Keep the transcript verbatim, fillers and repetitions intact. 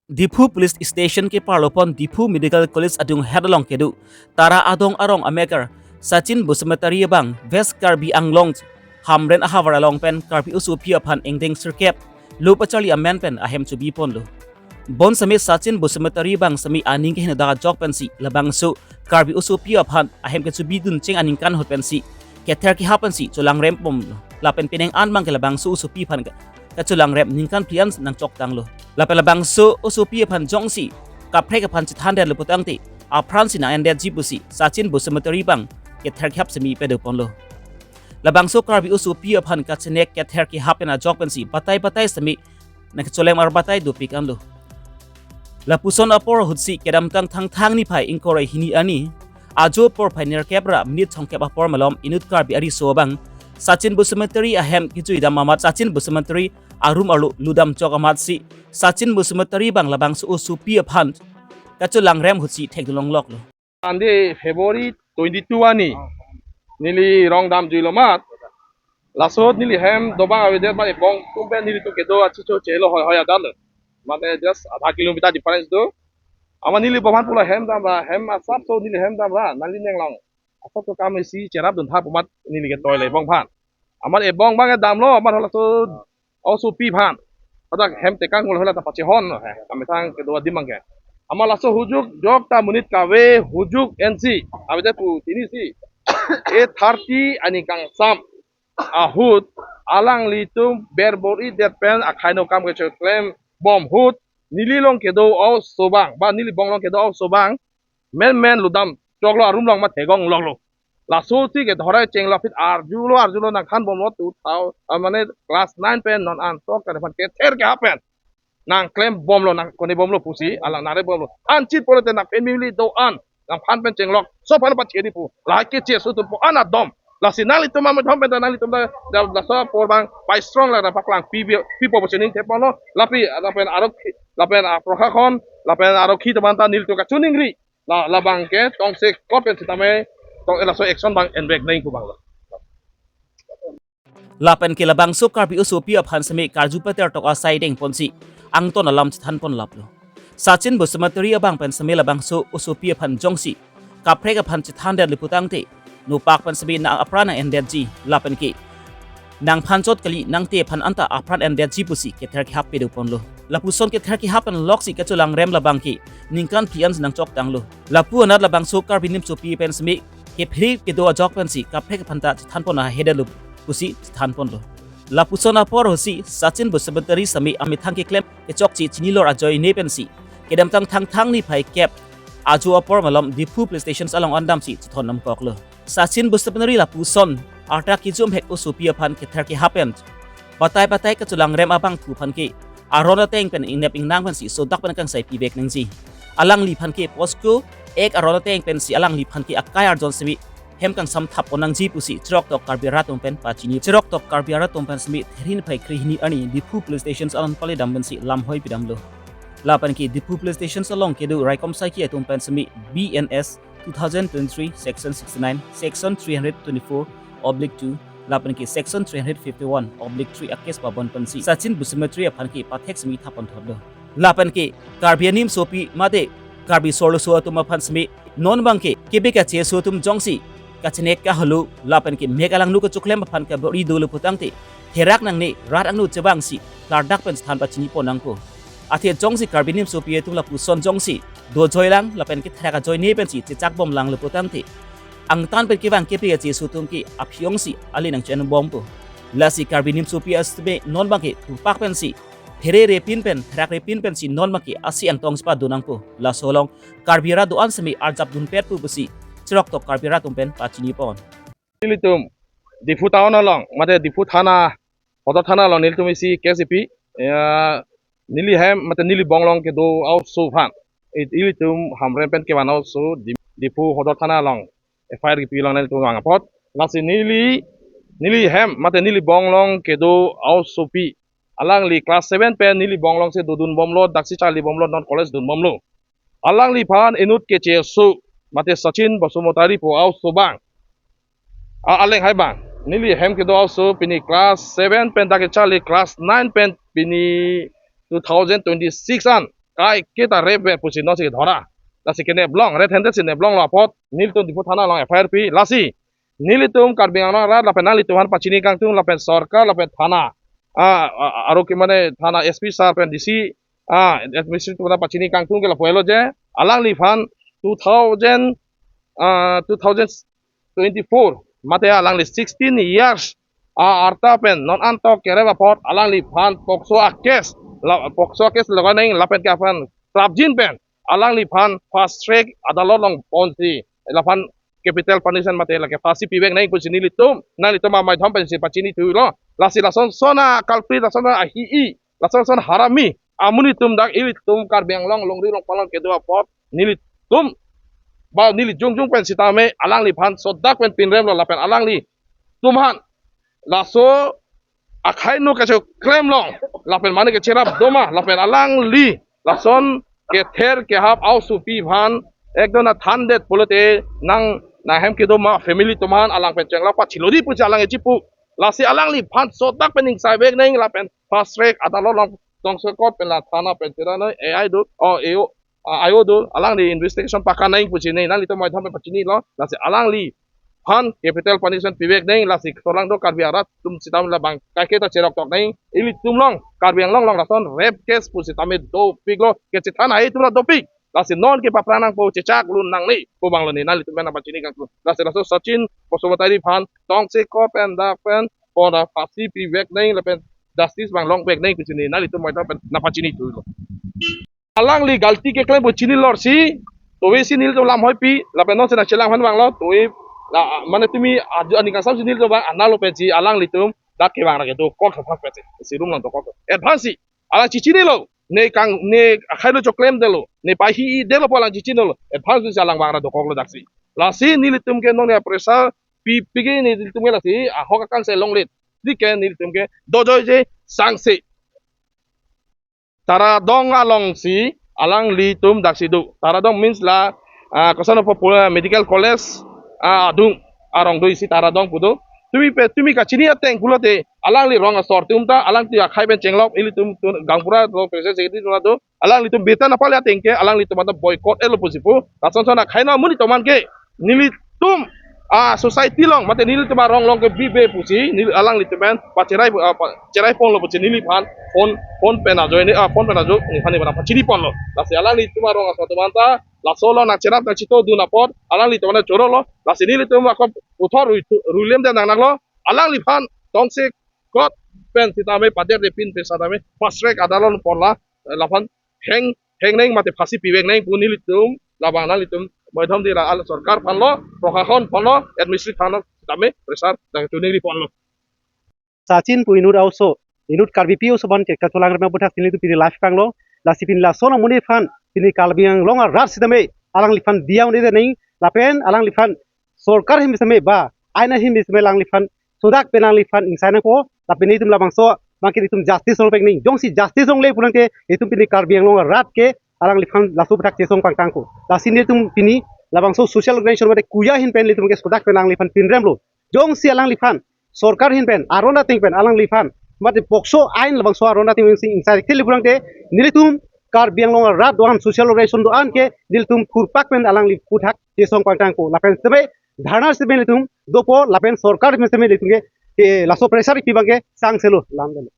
Diphu Police Station keparlo pon Diphu Medical College adunghet along kedo Tara adong arong amekar Sachin Basumatary abang West Karbi Anglong Hamren ahavar along pen Karbi osopi aphan ingdeng sirkep lo pacharli amen pen ahem chobi ponlo. Bonseme Sachin Basumatary abang seme aning kehenodak ajok pensi labangso Karbi osopi aphan ahem kechobidun cheng aningkan ahut pensi kether kehap pensi cholangrem ponlo. Lapen penang an abangke labangso osopi aphan ke- kecholangrem ningkan phli an nangchoktanglo. Lapen labangso osopi aphan jongsi kaprek aphan chethandetlo putangte apran si nang-endetji pusi Sachin Basumatary abang kether kehap seme pado ponlo. Labangso Karbi osopi aphan kachenek kether kehap pen ajok pensi batai batai seme nangkecholem arbatai dopik anlo. Lapuson apor ahutsi kedamtang Thangthang niphai ingkoi ra hini arni ajo apor phai nerkep ra minute thomkep apor malom inut Karbi ariso abang Sachin Basumatary ahem kejui dam amat Sachin Basumatary arum arlo ludam chok amatsi Sachin Basumatary abang labangso osopi aphan kacholangrem ahutsi thekdun longloklo. Ande February twenty-two arni neli rong damjuilo amat. Laso neli hem dobang avedet amat ebong atum pen nelitum kedo achicho chelo hoi hoi adan lo. Mane just adha kilometer difference do. Amat neli bophan pulo hem damra, hem asapso neli hem damra, nangli nenglong asapso kam isi cherapdun tha pu amat neli ketoi le ebong aphan. Amat ebong abang damlo, amat halaso osopi aphan. Hadak hem tekang ngul hola ta pachehon lo he. Kami thang kedo adim abangke. Amat laso hujuk jok ta monit kave hujuk N C. Avedet pu chinisi. Eight thirty ani kangsam ahut alanglitum berbor-idet pen akhai no kam kechoklem bom ahut neli along kedo a-oso abang, ba neli bong along kedo a-oso abang menmen ludam choklo, arum along ma thegong loklo. Laso si ke dhorai chenglok aphi arjulo, arjulo nangthan bomlo tu thau, ah, mane class nine pen non an tok kan aphan kether kehap pen nangklem bomlo, nang kone bomlo pusi alang nare bomlo. Anchit pore te nang family do-an nangphan pen chenglok, so phan pachedi pu. Lahai keche aso atum pu an adom. Lasi nanglitum amethom pen ta nanglitum ta, da, da so apor abang pai strong la da paklang pi bi, pi po pu chining thepon lo. Lapi, lapen arokhi, lapen aprokhakon, lapen arokhi atum anta nelitum kachiningri. La, labangke tongsekot pen sitame tong, laso action abang envek neng pu abang lo. Lapen ke labangso Karbi osopi aphan seme karju pater tok asai deng ponsi angton alam chethan pon laplo. Sachin Basumatary abang pen seme labangso osopi aphan jongsi kaprek aphan chethandetlo putangte nopak pen seme nang apran nang-endetji lapen ke nangphan chot kali nangte aphan anta apran endetji pusi kether kehap pado ponlo. Lapuson kether kehap pen loksi kacholangrem abangke ningkan phli an nangchoktanglo. Lapu anat labangso Karbi nimsopi pen seme kephere kedo ajok pensi kaprek aphan ta chethan pon ahedetlo pusi chethan ponlo. Lapuson apor ahutsi Sachin Basumatary seme amethang keklem kechokche chinilor ajoine pensi kedamtang Thangthang niphai kep ajo apor malom Diphu Police Station along an damsi chethon nangkoklo. Sachin Basumatary lapuson arta kejum hek osopi aphan kether kehap pen batai batai kacholangrem abangphu aphan ke aron ateng pen ingnep ingnang pensi sodak pen kangsai pivek nangji. Alangliphan ke POCSO Act aron ateng pensi alangliphan ke akai arjon seme hem kangsam thap pon nangji pusi cheroktok Karbi arat atum pen pachini. Cheroktok Karbi arat atum pen seme Therhin phai krehini arni Diphu Police Station along pale dam pensi lamhoi pidamlo. Lapen ke Diphu Police Station along kedo raikom saiki atum pen seme B N S two thousand twenty-three section sixty-nine, section three hundred twenty-four oblique two, lapen ke section three hundred fifty-one oblique three a-case pabon pensi Sachin Basumatary aphan ke pathek seme thap pon thotlo. Lapen ke Karbi animsopi mate Karbi sorloso atum aphan seme non abangke kebe kacheso atum jongsi kachenek kahelo lapen ke mek alangno kachoklem aphan kabor-i dolo putangte therak nangne rat angno chevangsi klardak pen chethan pachini pon nangpo. Athe jongsi Karbi nimsopi atum lapuson jongsi dojoilang lapen ke therak ajoine pensi chechak bomlanglo putangte angtan pen kevang kebe kacheso atum ke aphi-ongsi ale nangchen bompo. Lasi Karbi nimsopi aseme non abangke thupak pensi phere repin pen therak repin pensi non abangke ase angtong si pado nangpo. Laso along Karbi arat do-an seme arjap dunpetpo pusi cheroktok Karbi arat atum pen pachini pon. Nelitum Diphu town along mate Diphu thana, Hodor thana along nelitum isi case ipi, ya, neli hem mate neli bong along kedo a-oso aphan, i- ilitum Hamren pen kevan a-oso Di- Diphu Hodor thana along F I R kipi along nelitum vang apot. Lasi neli, neli hem mate neli bong along kedo a-osopi, alangli class seven pen neli bong alongsi dodun bomlo, daksi charli bomlo, non college dun bomlo. Alangliphan inut kecheso mate Sachin Basumatary pu a-oso abang, a- aleng hai abang, neli hem kedo a-oso pini class seven pen dak kecharli class nine pen pini two thousand twenty-six an kaiketa rape vet pusi nonsi kedhora. Lasi keneplong, red handed si neplonglo apot nelitum Diphu thana along F I R pi. Lasi nelitum Karbi Anglong arat lapen nanglitum aphan pachini kangtung lapen sorkar lapen thana, ah, ah, aro ke mane thana S P sir pen D C, ah, administrative aphan pachini kangtung ke lapu-elo je, alangliphan two thousand, ah, two thousand twenty-four mate alangli sixteen years, ah, arta pen non antok kerem apot alangliphan POCSO a case, la POCSO a case loga neng lapen ke aphan prapjin pen alangliphan fast track adalot along ponsi laphan capital punishment mate lake phasi pivek neng pusi nelitum, nanglitum amaidhom pensi pachini thulo. Lasi lason son a culprit, lason a hi-i, lason son harami amonit atum dak ilitum Karbi Anglong longri longpalong kedo apot nelitum ba neli jongjong pen sitame alangliphan sodak pen pinremlo lapen alanglitum aphan laso akhai no kachoklemlong lapen mane kecherap doma lapen alangli lason kether kehap aosopi aphan ekdom na thandet pulote nang nanghem kedo ma family atum aphan alang pen chenglok pachilodi pusi alang echipu. Lasi alangliphan sodak pen ingsai vek neng lapen fast track adalot along tongsekot pen la thana pen chera noi A I do o A O, ah, A O do alangli investigation pakan neng pusi neng nanglitum amaidhom pen pachinilo. Lasi alangliphan capital punishment pivek neng, lasi solang do Karbi arat atum sitame labang kaiketa cherok tok neng. Ilitum along Karbi Anglong along lason rape case pusitame dopiklo, kechethan hai atum la dopik. Lasi non ke paphrang nangpo, chechak lun nangne pu abanglo ne nanglitum pen nangpachini kangtung. Lasi laso Sachin Basumatary aphan tongsekot pen dak pen pon ra phasi pivek neng lapen justice abang longvek neng pusi ne nanglitum amaidhom pen nangpachini thulo. Alangli galti keklem pu chinilo si, tovi si nelitum lam hoipi lapen non si nangchelang aphan abanglo, tovi la mane tumi aju ani kangsam si nelitum abang analo pensi alanglitum dak kevang ra kedo kok thapha pensi si room along dokok. Advance si alang chichinilo, ne kang ne akhai no choklemdetlo, ne pai hi-idetlo pu alang chichinilo. Advance si alang vang ra dokoklo daksi. Lasi nelitum ke non ya pressure pi pigi nelitum ke lasi ahok akangse longlet. Di ke nelitum ke dojoije sangse. Taradong along si alanglitum daksi do. Taradong means la, ah, koson popular medical college, ah, adung arong do isi Taradong pu do. Tumi pe, tumi kachini ateng pulote alangli rong asor atum ta, alangli akhai pen chenglok, ilitum tu Gaonbura lo president secretary atum ta do. Alanglitum betan apale ateng ke alanglitum anta boycott-etlo pusi pu. Lason son akhai no amonit atum aphan ke nelitum a society along mate nelitum arong along ke bibe pusi neli alanglitum pen pacherai, ah, pa-, cherai ponlo pusi neliphan phone, phone pen ajoine, ah, phone pen ajo neliphan nephan pachini ponlo. Lasi alanglitum arong asor atum anta laso along nangcherap nangchito dun apot alanglitum anta chorolo. Lasi nelitum ako puthot rui, ruilemdet nangnanglo. Alangliphan tongsekot pen sitame pader de pin pen sitame fast track adalot pon la, eh, laphan heng, heng neng mate phasi pivek neng pu nelitum labang nanglitum amaidhom di la al sorkar aphanlo, proshashon aphanlo, administrative aphanlo sitame pressure dak chuningri ponlo. Sachin pu inut a-oso, inut Karbipi oso aphan ke kacholang rem aphuthak pini tu pini live kanglo. Lasi pini lason amonit aphan pini Karbi Anglong arat sitame alangliphan diang de neng lapen alangliphan sorkar ahin sitame ba ain ahin sitame alangliphan sodak pen alangliphan ingsai nangpo. Lapen itum labangso abang ke itum justice longvek neng. Jongsi justice longle pulang ke itum pini Karbi Anglong arat ke alangliphan laso aphuthak chesong pangtangpo. Lasi nelitum pini labangso social organization mate kuya ahin pen nelitum ke sodak pen alangliphan pinremlo. Jongsi alangliphan sorkar ahin pen aron ateng pen alangliphan mate POCSO ain labangso aron ateng pen si ingsai thili pulang te nelitum Karbi Anglong arat do-an social organization do-an ke nelitum thurpak pen alangli aphuthak chesong pangtangpo. Lapen sitame dharna sitame nelitum dopo lapen sorkar ahin sitame nelitum ke, ke laso pressure pi abang ke sangselo lam delo.